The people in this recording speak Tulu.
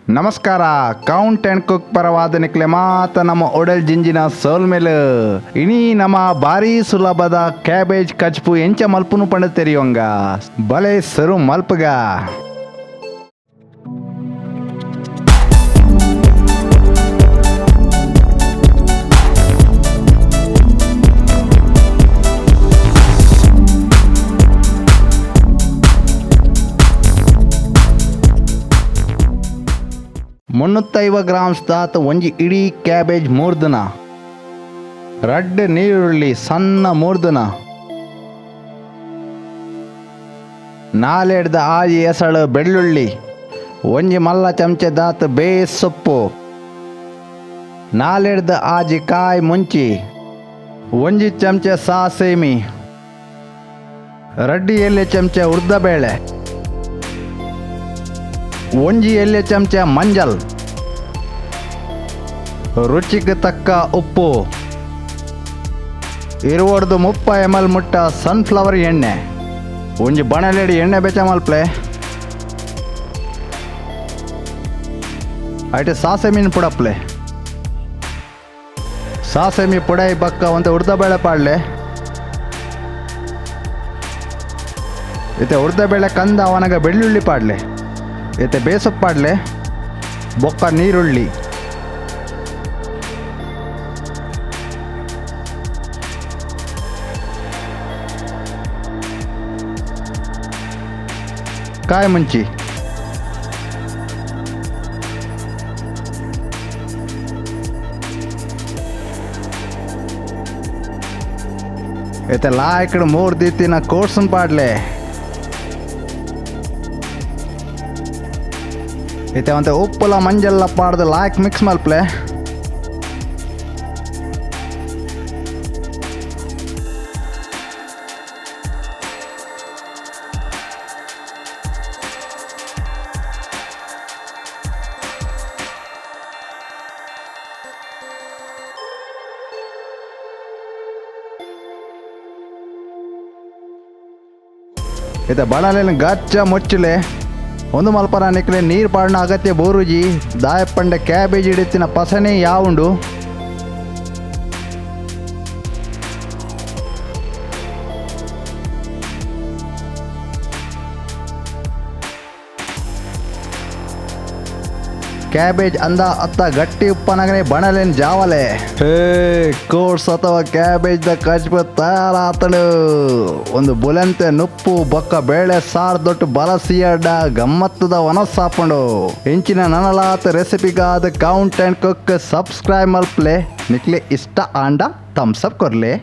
ನಮಸ್ಕಾರ, count and cook ಪರವಾದ ನಿಕ್ಲೆ ಮಾತ ನಮ್ಮ ಒಡಲ್ ಜಿಂಜಿನ ಸೋಲ್ಮೇಲೆ ಇನಿ ನಮ್ಮ ಭಾರಿ ಸುಲಭದ ಕ್ಯಾಬೇಜ್ ಕಚ್ಪು ಎಂಚ ಮಲ್ಪುನು ಪಂಡ ತೆರಿಯೋಂಗ ಬಲೆ ಸರು ಮಲ್ಪಗ. ಮುನ್ನೂತ್ತೈವ ಗ್ರಾಮ್ಸ್ ದಾತ್ ಒಂಜಿ ಇಡೀ ಕ್ಯಾಬೇಜ್ ಮೂರ್ದನ, ರಡ್ಡ್ ನೀರುಳ್ಳಿ ಸಣ್ಣ ಮೂರ್ದನ, ನಾಲೆಡ್ದ ಆಜಿ ಎಸಳು ಬೆಳ್ಳುಳ್ಳಿ, ಒಂಜಿ ಮಲ್ಲ ಚಮಚೆ ದಾತ್ ಬೇಸ್ ಸೊಪ್ಪು, ನಾಲೆಡ್ದ ಆಜಿ ಕಾಯಿ ಮುಂಚಿ, ಒಂಜಿ ಚಮಚೆ ಸಾಸೇಮಿ, ರಡ್ಡು ಎಲೆ ಚಮಚೆ ಉರ್ದಬೇಳೆ, ಒಂಜಿ ಎಲೆ ಚಮಚ ಮಂಜಲ್, ರುಚಿಗೆ ತಕ್ಕ ಉಪ್ಪು, ಇರುವಡ್ದು 30 ml ಮುಟ್ಟ ಸನ್ಫ್ಲವರ್ ಎಣ್ಣೆ, ಒಂಜಿ ಬಣಲೆಡಿ ಎಣ್ಣೆ ಬೆಚ್ಚ ಮಲ್ಪ್ಲೆ, ಐಟೆ ಸಾಸೆಮೀನು ಪುಡಪ್ಲೆ, ಸಾಸೆಮಿ ಪುಡೈ ಬಕ್ಕ ಒಂತೆ ಉರ್ದಬೇಳೆ ಪಾಡ್ಲೆ, ಇತ್ತೆ ಉರ್ದಬೇಳೆ ಕಂದ ಅವನಗ ಬೆಳ್ಳುಳ್ಳಿ ಪಾಡ್ಲೆ, ಇತ್ತೆ ಬೇಸೊಪ್ಪು ಪಾಡ್ಲೆ, ಬೊಕ್ಕ ನೀರುಳ್ಳಿ, ಕಾಯಿ ಮುಂಚಿ, ಇತ್ತೆ ಲಾಯ್ಕಡ್ ಮೂರು ದೀತಿನ ಕೋರ್ಸನ್ ಪಾಡ್ಲೆ, ಇತ್ತೆ ಒಂತೆ ಉಪ್ಪುಲ ಮಂಜಲ್ಲ ಪಾಡ್ದು ಲಾಯ್ಕ್ ಮಿಕ್ಸ್ ಮಲ್ಪ್ಲೆ. ಇತ್ತೆ ಬಣಲೆನ್ ಗಚ್ಚ ಮುಚ್ಚಲೆ ಒಂದು ಮಲ್ಪನ ನಿಕ್ಲೆ ನೀರು ಪಾಡನ ಅಗತ್ಯ ಬೋರುಜಿ ದಾಯಪ್ಪಂಡೆ ಕ್ಯಾಬೇಜ್ ಹಿಡಿತಿನ ಪಸನೆ ಯಾವುಂಡು. ಕ್ಯಾಬೇಜ್ ಅಂದ ಅತ್ತ ಗಟ್ಟಿ ಉಪ್ಪನಗನೆ ಬಣಲೆನ್ ಜಾವಲೆ. ಹೇ ಕೋರ್ಸ್ ಅಥವಾ ಕ್ಯಾಬೇಜ್ the ಕಚ್ಪು ತಯಾರಾತಳು. ಒಂದು ಬುಲಂತೆ ನುಪ್ಪು ಬೊಕ್ಕ ಬೇಳೆ ಸಾರ್ ದೊಟ್ಟು ಬಲಸಿಯಡ ಗಮ್ಮತ್ತದ ವನಸ್ಸಾಪಂಡು. ಇಂಚಿನ ನನಲಾತ ರೆಸಿಪಿಗಾದ count and cook subscribe ಮಲ್ಪ್ಲೆ. ನಿಕ್ಲೆ ಇಷ್ಟ ಆಂಡ ಥಮ್ಸ್ ಅಪ್ ಕೊರ್ಲೆ.